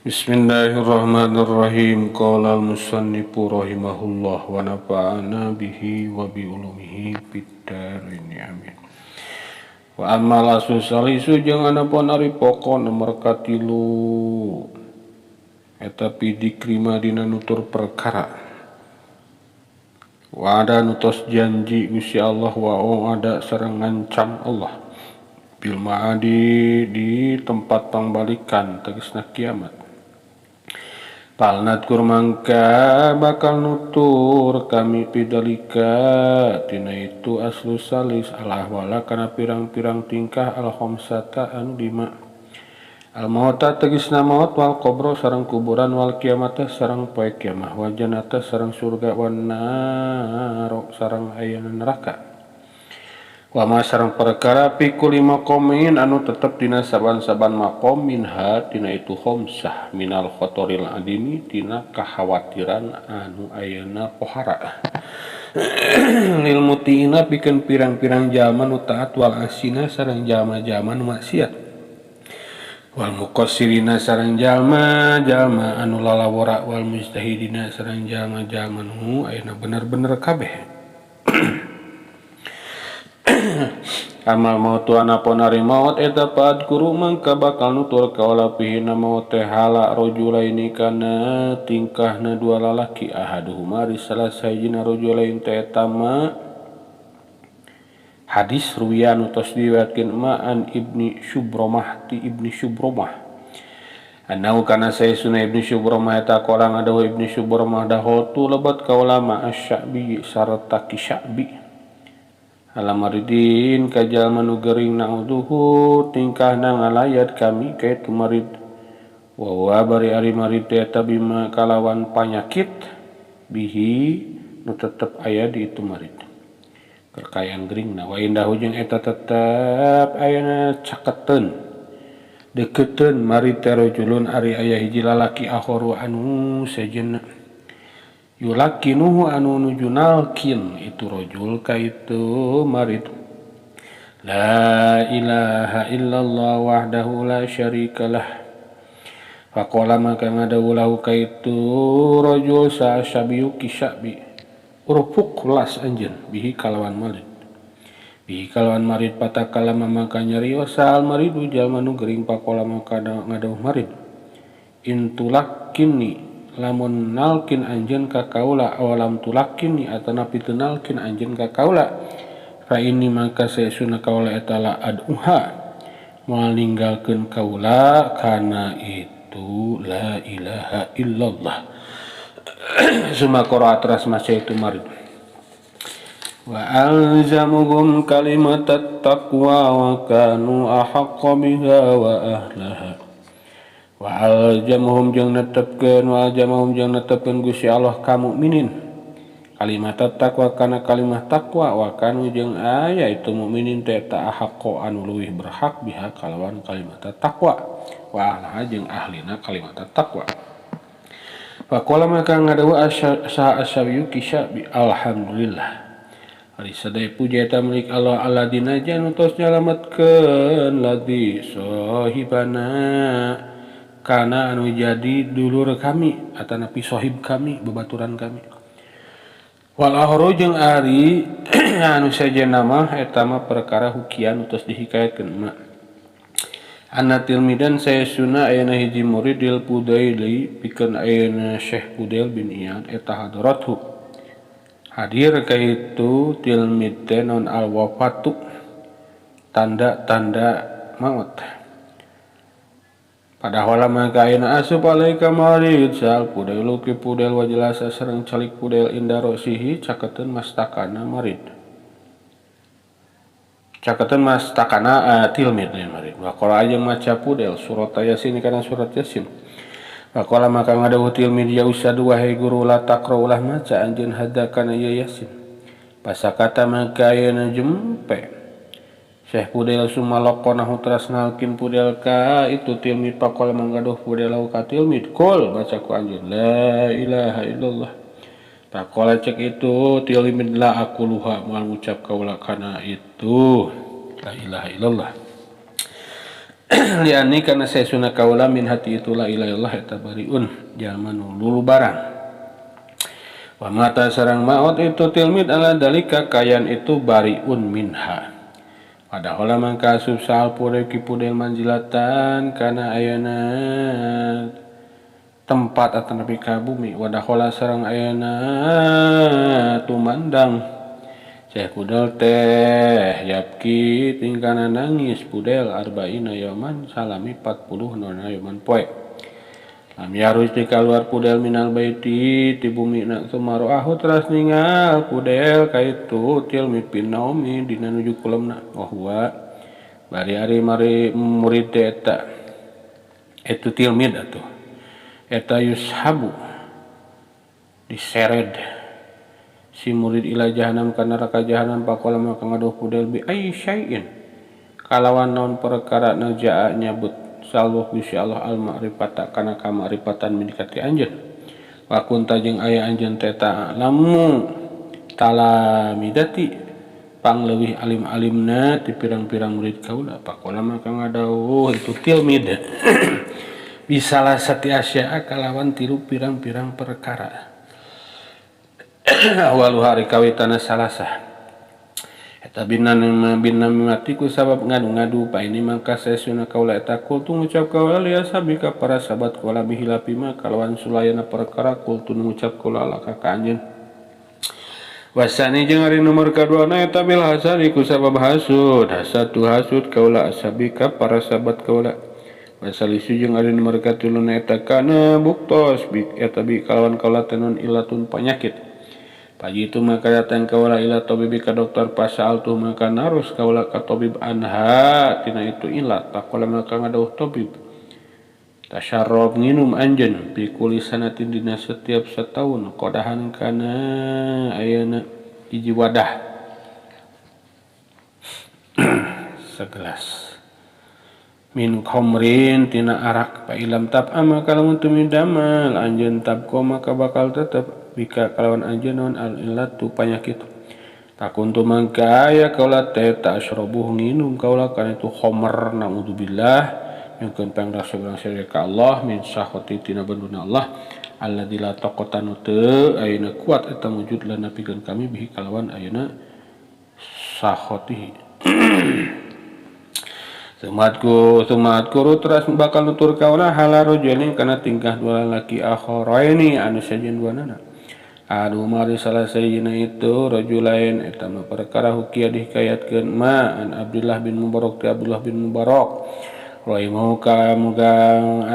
Bismillahirrahmanirrahim. Qala al-musannifu rahimahullah wa nafa'ana bihi wa bi ulumihi fid dharain, amin. Wa ammal aslu salisu, jeung anapun ari pokok nomor katilu, eta fi dzikri ma, dina nutur perkara, wa'ada, nu tos janji Gusti Allah, wa ada, sareng ngancam Allah, bil ma'adi, di tempat pangbalikan, tegesna kiamat. Fal nadzkur, mangka bakal nutur kami, fidzalika, tina itu aslu salis, al ahwala, kana pirang-pirang tingkah, al khamsata, anu lima, al mauta, tegesna maut, wal qabro, sareng kuburan, wal kiamata, sareng poe kiamah, wal jannata, sareng surga, wan naro, sareng ayana neraka, wa ma, sareng perkara, fi kulli maqamin, anu tetep dina saban-saban maqam, minha, tina itu khamsah, minal khotoril adimi, tina kekhawatiran anu ayana pohara, lil mutiina, pikeun pirang-pirang jalma nu taat, wal asina, sareng jalma-jalma nu maksiat, wal muqassirina, sareng jalma-jalma anu lalawora, wal mujtahidina, sareng jalma-jalma nu ayana bener-bener kabeh. Amal mautu, anapun ari maut eta, fa'adzkuru, mangka bakal nutur kaula, fihi, na maut teh, hala rajulaini, kana tingkahna dua lalaki, ahaduhuma, ari salah sahijina rajulain teh eta ma hadis ruwiya, nu tos diriwayatkeun ma, an Ibni Syubromah, ti Ibni Syubromah, annahu, kana saestuna Ibni Syubromah eta qala, ngadawuh Ibni Syubromah, dakhaltu, lebat kaula, ma'asy-Sya'bi, sarta ki Sya'bi, ala maridin, ka jalma nu gering, na'uduhu, tingkahna ngalayat kami ka itu marid, wa huwa, bari ari marid teh eta, bima, kalawan panyakit, bihi, nu tetep aya di itu marid, kekayaan geringna, wa indahu, jeung eta tetep ayana caketeun, deketeun marid teh, rajulun, ari aya hiji lalaki, akharu, anu sejenna, yulaqqinuhu, anu nuju nalkin itu rajul ka itu marid, la ilaha illallah wahdahu la syarikalah. Faqala, maka ngadawuh, lahu, ka itu rajul, sa Sya'biyu, ki Sya'bi, urfuq, las anjeun, bihi, kalawan marid, bihi, kalawan marid. Fatakalama, maka nyarios al maridu, jalma nu gering. Faqala, maka ngadawuh marid, in tulaqqinni, lamun nalkin anjeun ka kaula, aw lam tulaqqinni, atanapi teu nalkin anjeun ka kaula, fa inni, maka saestuna kaula eta, la ad'uha, moal ninggalkeun kaula kana itu la ilaha illallah. Summa qara'a, teras maca itu marid, wa alzamuhum kalimatat taqwa wa kanu ahaqqa biha wa ahlaha. Wa aljamuhum, jeung netepkeun, wa aljamahum, jeung netepkeun Gusti Allah ka mukminin, kalimat taqwa, kana kalimat taqwa, wa kanu, jeung aya itu mukminin teh ta ahaqqo, anu leuwih berhak, biha, kalawan kalimat taqwa, wa ahlaha, jeung ahlina kalimat taqwa. Faqala, maka ngadawuh saha Asy-Sya'biyu ki Sya'bi, alhamdulillah, ari sadaya puja eta milik Allah, alladzi naja, nu tos nyalametkeun, ladzi sahibana, kana anu jadi dulur kami atanapi sohib kami, babaturan kami, wal akharu, jeung ari anu sejenna mah eta mah perkara hukiya, nu tos dihikayatkeun ma, anna tilmidan, saestuna ayana hiji murid, lil Fudaili, pikeun ayana Syekh Fudail bin Iyad eta, hadarathu, hadir ka itu tilmid teh non al wafatu, tanda-tanda maut. Padahal maka ayeuna asup alaihi, ka marid, sal Fudailu, ki Fudail, wa jalasa, sareng calik Fudail, inda ra'sihi, caketeun mastakana marid, caketeun mastakana tilmid lain marid, wa qara, jeung maca Fudail, surat Yasin, kana surat Yasin. Faqala, maka ngadawuh tilmid, ya ustad, wahai guru, la taqra, ulah maca anjeun, hadza, kana ieu Yasin. Pasakata, maka ayeuna jempe Syekh Fudail, summa laqanahu, teras nalkin Fudail ka itu tilmid. Faqala, manggaduh Fudail, lahu, ka tilmid, qul, baca ku anjeun, la ilaha illallah. Faqala, cek itu tilmid, la aquluha, moal ngucap kaula kana itu la ilaha illallah. Liani kana saesuna kaula min hati itu la ilaha illallah eta bariun jalma nu lulubaran. Wa mata sareng maot itu tilmid ala dalika kayan itu bariun minha. Padahal mangka asup sahal pudel ki pudel manzilatan kana ayana tempat atanapi ka bumi wadakhala sareng ayana tumandang Syekh Pudel teh yapki tingkana nangis pudel arba'ina yauman salami 40 nona yauman poe. Lam yaruj ti kaluar pudel minal baiti ti bumi na sumaroahu teras ningal pudel kaitu tilmi pinaumi dina nuju kulemna wa huwa bari ari mari murid eta itu tilmid atuh eta yushabu disered si murid ila jahanam ka neraka jahanam pakola maka ngaduh pudel bi ay syai'in kalawan naon perkara najaa nyabut salluh Gusti Allah al ma'rifata kana kamarifatan midikati anjeun wa kunta jeung aya anjeun teh ta'lamu talamidati pangleuwih alim-alimna ti pirang-pirang murid kaula pakola maka ngadawuh itu tilmid bisalah sati asya'a kalawan tilu pirang-pirang perkara awalu hari kawitana salasah eta binamimati ku sabab ngadu-ngadu pa ini mangka saesuna kaula eta kultu ngucap kaula li ashabi ka para sahabat kaula bihilapi ma kalawan sulayana perkara kultu ngucap kaula laka ka anjeun wasani jeung ari nomor kaduana eta bil hasadi ku sabab hasud hasadu hasud kaula ashabi ka para sahabat kaula wasalisu jeung ari nomor katuluna eta kana buktos bi eta bi kalawan kaula tenun ilatun penyakit. Pagi itu maka datang kaula ila tabibi ka dokter pasal tuh maka narus kaula ka tabib anha tina itu ilat pakola maka ngadauh tabib tasyarrab nginum anjeun bi kulli sanatin dina setiap setahun kodahan kana ayana hiji wadah segelas min khamrin tina arak pa ilam tab maka lamun tumidamal anjeun tabqa maka bakal tetep bika kalawan anjeun naon al illatu panyakit takuntu mangka aya kaula teh ta'syrabuh nginum kaula kana itu khamr naudzubillah nyungkeun pangrasa urang sadaya ka Allah min sakhati tina benduna Allah alladzi la taqatanu teu ayeuna kuat eta wujud lana pikeun kami bihi kalawan ayeuna sakhatihi. Sumatku teras bakal nutur kaula hala rajulin kana tingkah dua lalaki akharaini anu sejen duanana. Adu mari salah sayyidina itu rajulain eta mah perkara hukia dihikayatkeun ma an Abdullah bin Mubarak ti Abdullah bin Mubarak rahimahu ka muga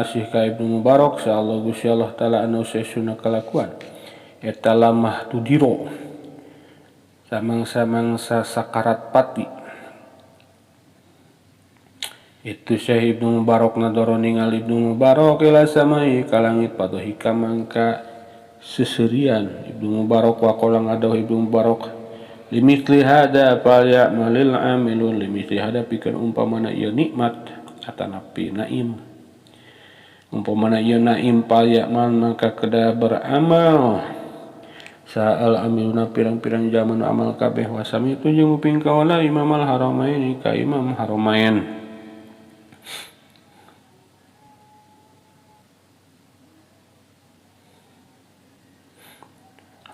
asih ka Ibnu Mubarak sa Allah Gusti Allah taala anu sesuna kalakuan eta lamah tudiro samangsa-mangsa sakarat pati. Itu Syekh Ibnu Mubarak nadoro ningal Ibnu Mubarak ila samai ka langit padohika mangka seserian Ibnu Mubarak wa qala ngadauh Ibnu Mubarak limithli hada falyamalil amilun limithli hada pikeun umpamana ieu nikmat atanapi naim umpamana ieu naim falyamal mangka kedah beramal sa'al amiluna pirang-pirang jaman amal kabeh wasami itu jeung nguping kaula Imam al-Haramain ka Imam Haramain.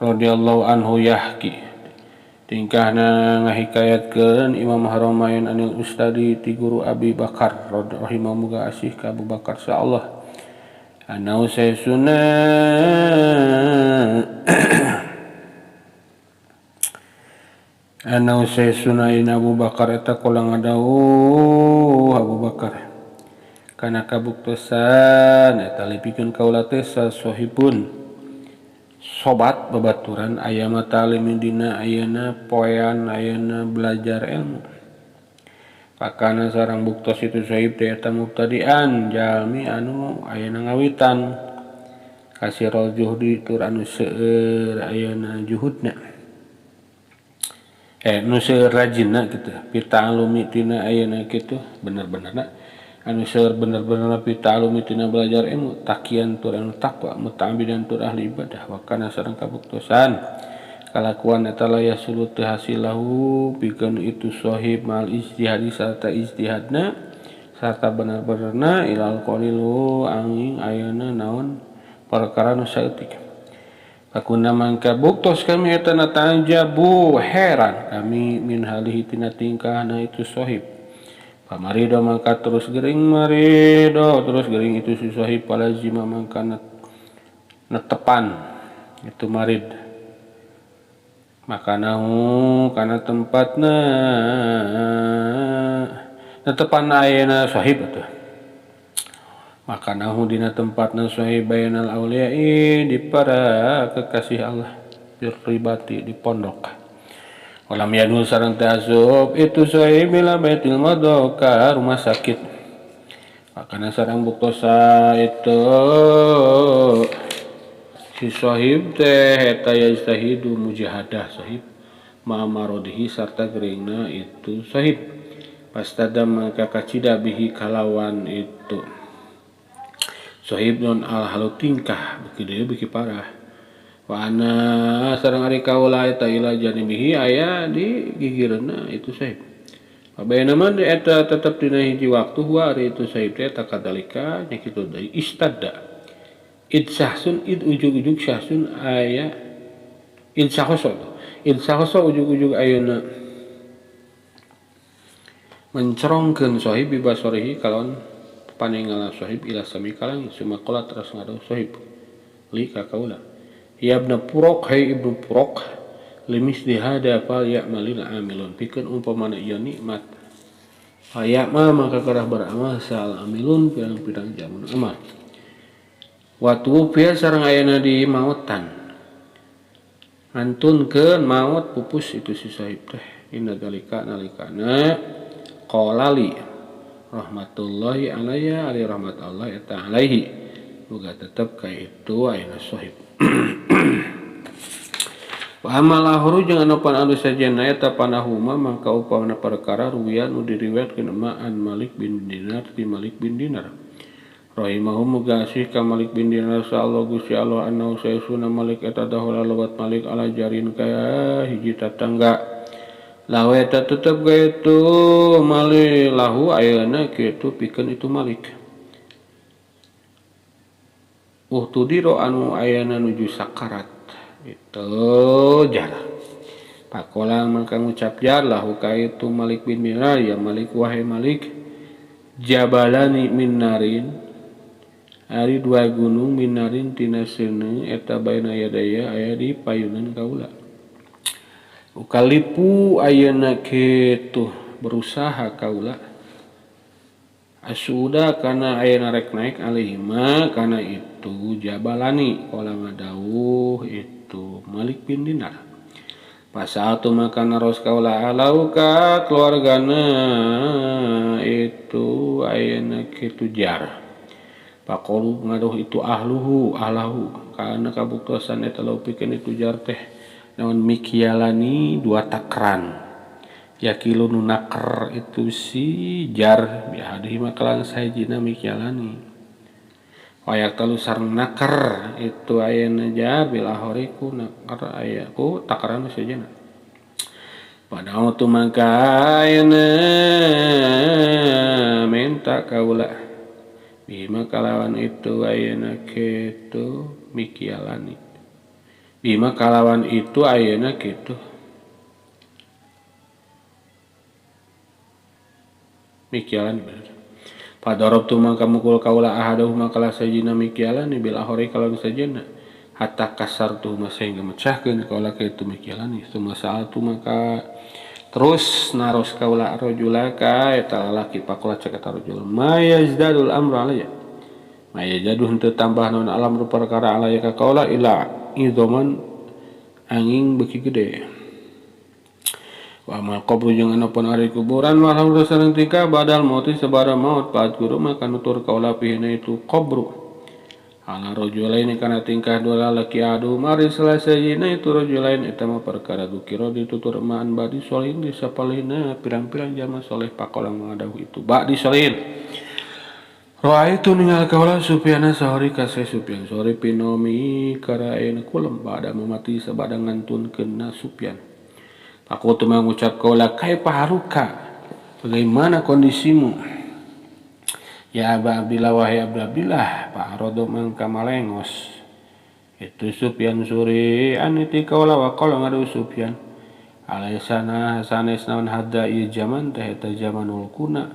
Radhiyallahu anhu yahki tingkahna ngahikayatkeun Imam Haramain anil ustadi ti guru Abi Bakar rahimahu muga asih ka Abu Bakar sa Allah anau saysuna anau saysuna in Abu Bakar eta kula ngadauh Abu Bakar kana kabuktosan eta lipikeun kaula teh sasohibun sobat babaturan aya mata alimin dina ayana poean ayana belajar ilmu pakana sarang buktos itu sohib teh eta mubtadian jalmi anu ayana ngawitan kasirul juhdi tur anu seueur ayana juhudna nu seueur rajinna kitu pita'alumi tina ayana kitu bener-benerna anu seueur bener-bener pita'alumi tina belajar ilmu takian tur anu takwa muta'abbidan tur ahli ibadah wa kana sareng kabuktosan kalakuan eta la yasulu teu hasilahu pikeun itu sahib mal ijtihadi sarta ijtihadna Sarta bener-benerna ilal qalilu angin ayeuna naon perkara nu saeutik. Fakuna mangka buktos kami eta natajabu heran kami min halihi tina tingkahna itu sohib. Pamarido mangka terus gering marido terus gering itu si sohib palazima mangka netepan itu marid. Maka nahu kana tempatna netepan ayeuna sohib atuh. Maka nahu dina tempatna sohib bainal auliai di para kekasih Allah birribati di pondok. Walam yadul sareng teh asup itu sohib ila baitil madha ka rumah sakit. Makana sareng buktosa itu si sohib teh eta yajtahidu mujahadah sohib ma marodihi sarta geringna itu sohib. Pastada maka kacida bihi kalawan itu sohib non al halu tingkah beuki deui beuki parah. Wa ana sareng ari kaula eta ila janibihi aya di gigireunna itu sohib. Pabayana mah eta tetep dina hiji waktu huwa ari itu sohib teh eta kadalika nya kitu deui istadda. Id sahsun id ujug-ujug sahsun aya id sahoso. Id sahoso ujug-ujug ayeuna mencerongkeun sohib bibasorihi kalon paningala sohib ila sami kalang sumakola teras ngadau sohib li ka kaula ya ibnu purok hai ibnu purok limis dihada fal ya'malil amilun pikeun umpamana ieu nikmat fal ya'mal maka kerah beramal sal amilun pirang-pirang jamun amal wa tuwfiya sareng ayana di mautan ngantunkeun maut pupus itu si sohib teh inna dalika nalikana qalali rahmatullahi alaiya ari rahmat Allah eta alaihi boga tetep ka itu ayeuna sohib. Wa amal ahru jeung anu pan anu sajena eta panahuma mangka upamana perkara ruwiya nu diriwayatkeun an Malik bin Dinar ti Malik bin Dinar rahimahu muga asih ka Malik bin Dinar sa Allah Gusti Allah annahu saysuna Malik eta dahola lebat Malik ala jarin ka hiji tatangga lahu eta tetep ka itu Malik lahu ayeuna kitu pikeun itu Malik uhtudiro anu ayeuna nuju sakarat itu jar pakola mangka ngucap jar lahu ka itu Malik bin Dinar ya Malik wahai Malik jabalani min narin ari dua gunung min narin tina seuneu eta baina yadaya aya di payunan kaula ukalipu ayeuna kitu berusaha kaula asuda kana ayeuna rek naik alihima kana itu jabalani qala ngadauh itu Malik bin Dinar pasatu maka naros kaula alau ka keluargana itu ayeuna kitu jar paqolu ngaduh itu ahluhu ahlahu kana kabuktosan eta pikeun itu jar teh naon mikyalani dua takran yakilu nu naker itu si jar bihadihi makalan sahijina mikyalani wayak talu sareng naker itu ayeuna jar bilahori ku naker aya ku takaran sejena pada waktu maka ayeuna minta kaula bima kalawan itu ayeuna kitu mikyalani bima kalawan itu ayeuna kitu mikyalan bener. Padarabtu mangka mukul kaula ahadahuma kala sajina mikyalani bil ahori kalawan sajina hatta kasartu sehingga mecahkeun kaula ka itu mikyalani summa sa'altu maka terus naros kaula rajula ka eta lalaki pakola cek eta rajul ma yazdadul amru alayya ma yazdadu henteu tambah naon alam perkara alayya ka kaula ila idzaman angin beuki gede. Wa mal qabru jeung anu pun ari kuburan walhamdu sareng tingkah badal mauti sabara maut paat guru maka nutur kaula pihina itu qabru ala rajulaini kana tingkah dua lalaki adu mari salasajina itu rajulain eta mah perkara dukira ditutur maan badi solihin disapalina pirang-pirang jalma soleh pakolang ngadauh itu badi solihin. Ra'aitu ningal kaula Sufyan sahori ka Sufyan sahori pinomi karaena kulem bada mamati sabada ngantunkeunna Sufyan. Aku tu mengucap kaula kaifa haruka bagaimana kondisimu. Ya Aba Abdillah wahai Abu Abdillah Pak Rodo mangka malengos itu Sufyan Suri aniti kaula wa qala ngadu Sufyan alaisana sanes naon hadza ieu zaman teh eta zamanul kuna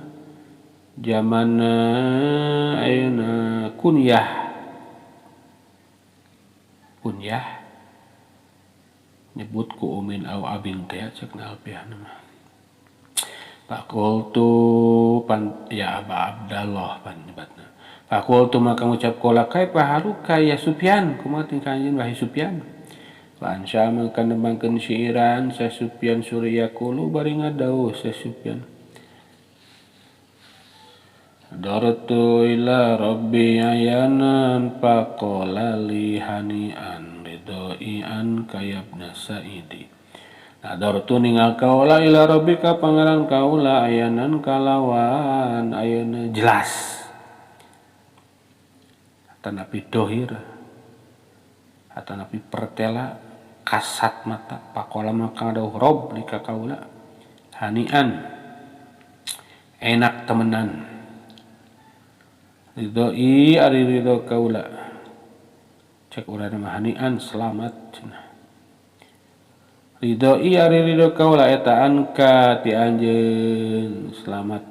zaman ayeuna kunyah kunyah nyebut ku umin au abin teh cek na alfiah mah. Fakultu pan ya Aba Abdallah pan nyebatna. Fakultu maka ngucap kaula kaifa haluka ya Sufyan kumaha tingkah anjeun wahai Sufyan. Fa ansya maka nembangkeun syairan sa Sufyan Suri yaqulu bari ngadawuh sa Sufyan. Dartu ila rabbi ayanan faqala li hani'an ridai an kayabna Sa'idi. Nadartu ningal kaula ila rabbika pangeran kaula ayanan kalawan ayeuna jelas atanapi dohir atanapi pertela kasat mata pakola maka dawuh rob di ka kaula hanian enak temenan ridoi ari ridho kaula cek urang mah hanian selamat cenah ridho ari ridho kaula eta anka ti anjeun selamat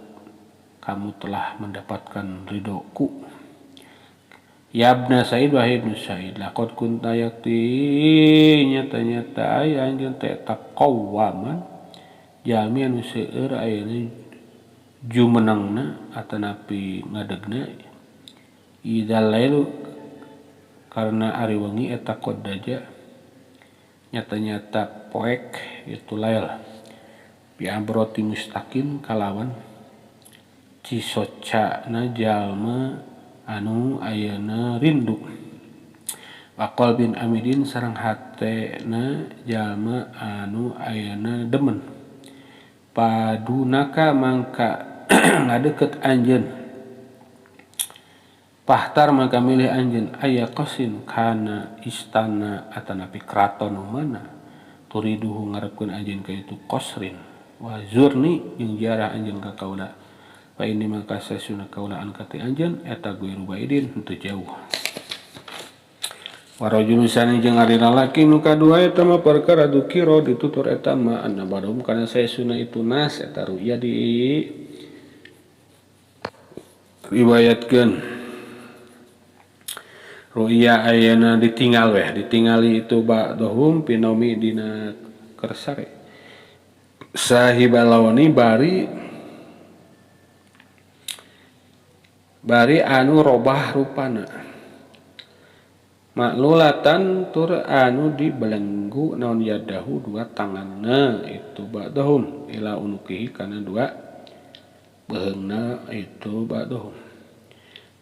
kamu telah mendapatkan ridhoku ya ibna Sa'id wahai ibnu Sa'id laqad kunta yakti nyata-nyata aya anjeun teh taqawwaman jalmi anu seueur ayeuna jumenengna atanapi ngadegna idzal lailu karena ari wengi eta qaddaja nyata-nyata poek itu lail bi amroti mustaqim kalawan cisoca na jalma anu ayeuna rindu waqal bin amidin sareng hatena jalma anu ayeuna demen padunaka mangka ngadeukeut anjeun pahtar maka milih anjeun aya qasin kana istana atanapi kraton mana turiduhu ngarepkeun anjeun ka itu qasrin wa zurni jeung ziarah anjeun ka kaula fa ini maka sasuna kaula an ka ti anjeun eta guiru baidin henteu jauh wa rajulun sani jeung ari lalaki nu kadua eta mah perkara dukira ditutur eta mah anna badum kana sasuna itu nas eta ru'ya di riwayatkeun ru'ya ayeuna ditinggal weh ditingali itu ba'dhum pinomi dina kersare sahibalawani bari bari anu robah rupana maklulatan tur anu dibelenggu naon yadahu dua tanganna itu ba'dhum ila unukihi kana dua beheungna itu ba'dhum.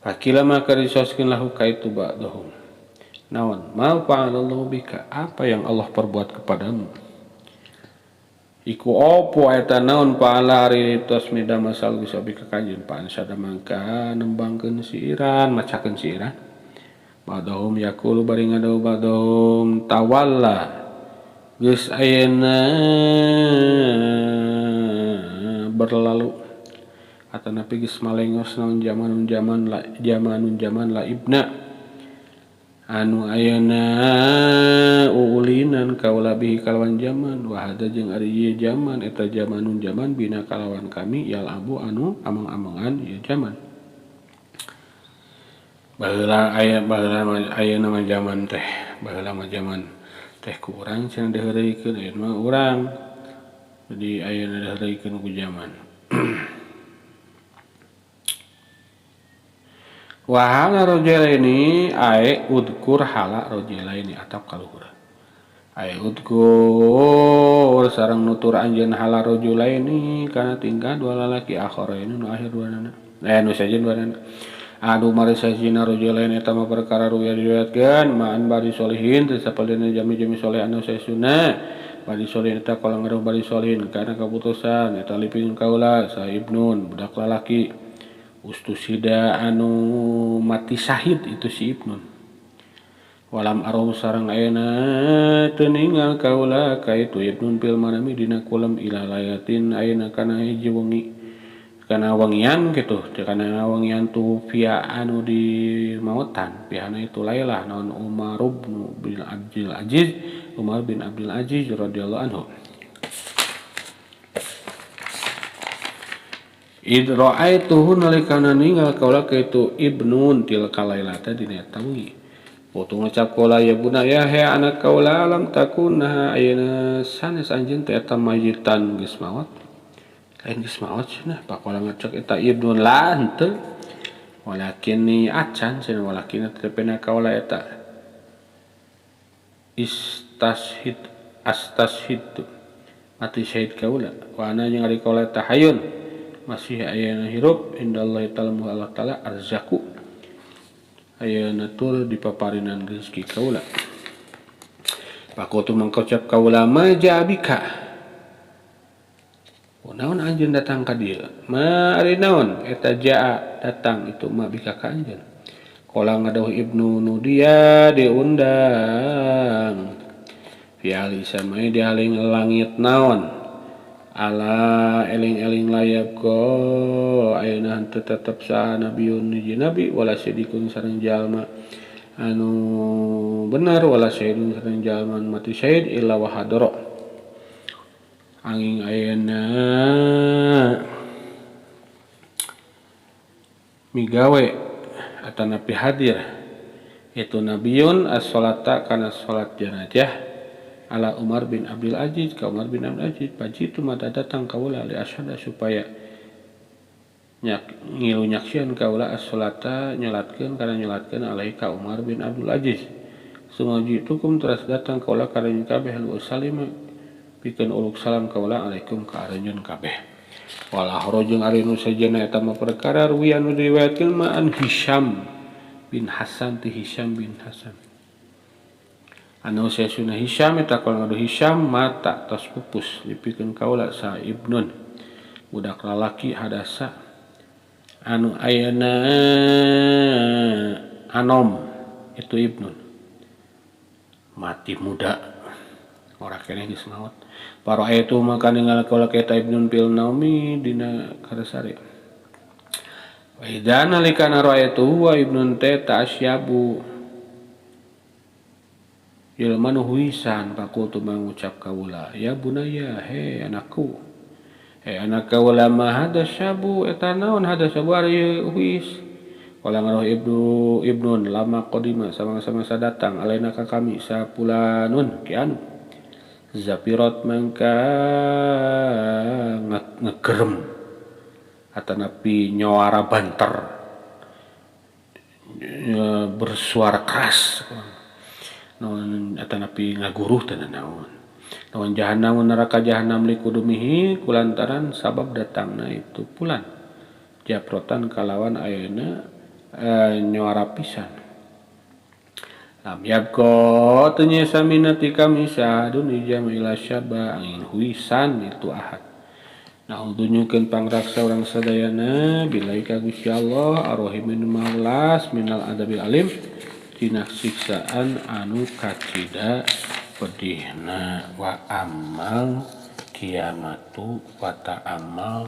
Fakila maka disoskeun lahu ka itu ba'dhum. Naon? Ma fa'alallahu bika? Apa yang Allah perbuat kepadamu? Iku opo eta naon fa'ala ari tos mida masal geus bika kanjeun pansada mangka nembangkeun siiran, macakeun siiran. Ba'dhum yaqulu bari ngadau ba'dhum tawalla. Geus ayeuna berlalu atanapi geus malengos naon zamanun zaman la zamanun zaman la ibna anu ayeuna uulinan kaula bihi kalawan zaman wa hada jeung ari ieu zaman eta zamanun zaman bina kalawan kami yal abu anu amang-amangan ieu zaman baheula aya baheula ayeuna mah zaman teh baheula mah zaman teh ku urang cenah diheureuykeun ayeuna mah urang jadi ayeuna diheureuykeun ku zaman. Wahala rajulaini ae udkur hala rajulaini atau kaluhur ae udkur sareng nutur anjeun hala rajulaini kana tingkah dua lalaki akharaini nu akhir duanana nu sejen duanana adu marisajina rajulaini eta mah perkara ruya diriwayatkeun ma'an bari solihin teu sapalina jami-jami soleh anu saesuna bari solihin eta kala ngaruh bari solihin kana kaputusan eta lipin kaula sa ibnun budak lalaki ustusida anu mati syahid itu si Ibnun walam arum sareng ayeuna teu ninggal kaula ka itu Ibnun fil manami dina kulem ila layatin ayeuna kana hiji wengi Kana wangian gitu, kana wangian tu via anu di mautan, pihana itu Lailah naon Umar bin Abdul Aziz, Umar bin Abdul Aziz radhiyallahu anhu. Id ra'aituhu nalikana ninggal kaula ka itu ibnun tilka lailata dina eta wengi. Putu ngucap kaula ya bunaya he anak kaula lam takunna ayeuna sanes anjeun teh eta mayitan geus maot. Lain geus maot cenah pakola ngecek eta ibnun la henteu. Walakinni acan cenah walakin tepena kaula eta istashid astashid mati syahid kaula wa ana jeung ari kaula eta hayun masih ayeuna hirup indallahi ta'ala Allah ta'ala arzaku ayeuna tur dipaparinan rezeki kaula. Pakotu mangkocap kaula ma jabika naon anjeun datang ka dieu ma ari naon eta jaa datang itu ma bika ka anjeun. Qala ngadauh ibnu nudia diundang fi ahli samai di ahli langit naon ala eling-eling layab ko ayeuna henteu tetep saha nabiyun hiji nabi wala sidikun sareng jalma anu bener wala syahidun sareng jalma mati syahid illa wa hadara angin ayeuna migawe atanapi hadir itu nabiyun as-salata kana salat jenazah ala Umar bin Abdul Aziz ka Umar bin Abdul Aziz pajitu mata datang kaula li asyhada supaya nyak ngilu nyaksian kaula as-salata nyolatkeun kana nyolatkeun alaihi ka Umar bin Abdul Aziz sumajitukum teras datang kaula ka kabeh lu salima pikeun uluk salam kaula alaikum ka aranjeun kabeh. Wal ahra jeung ari nu sejenna eta mah perkara ruwi anu diriwayatkeun ma an Hisham bin Hasan ti Hisham bin Hasan. Anu sesuna Hisham eta kalau ngadu Hisham mata tos pupus dipikeun kaula sa ibnun budak lalaki hadasa anu ayeuna anom itu ibnun mati muda ora keneh geus maot. Para ayatu maka ninggal kaula ka eta ibnun fil naumi dina karesare. Wa idza nalikana ra'aytu wa ibnun teh ta'asyabu jelema nu huisan pakultu mangucap kaula ya bunaya he anakku he anak kaula ma hada syabu eta naon hada syabu ari huis. Qala ngaroh ibnun lama qadima sama-sama datang alaina ka kami sapulanun ki anu zapirat mangka ngegerem atanapi nyawara banter bersuara keras naon atanapi ngaguruh teh naon naon jahanam neraka jahanam likudumihi kulantaran sabab datangna itu pulan japrotan kalawan ayeuna nyawara pisan. Lam yabqa teu nyesaminati kami sahadun ijam ila syaba angin huisan itu ahad. Nah untunyukeun pangraksa urang sadayana billahi ka Gusti Allah arrahimin maulas minal adabil alim tina siksaan anu kacida pedihna wa amal kiamatu wa ta'amal.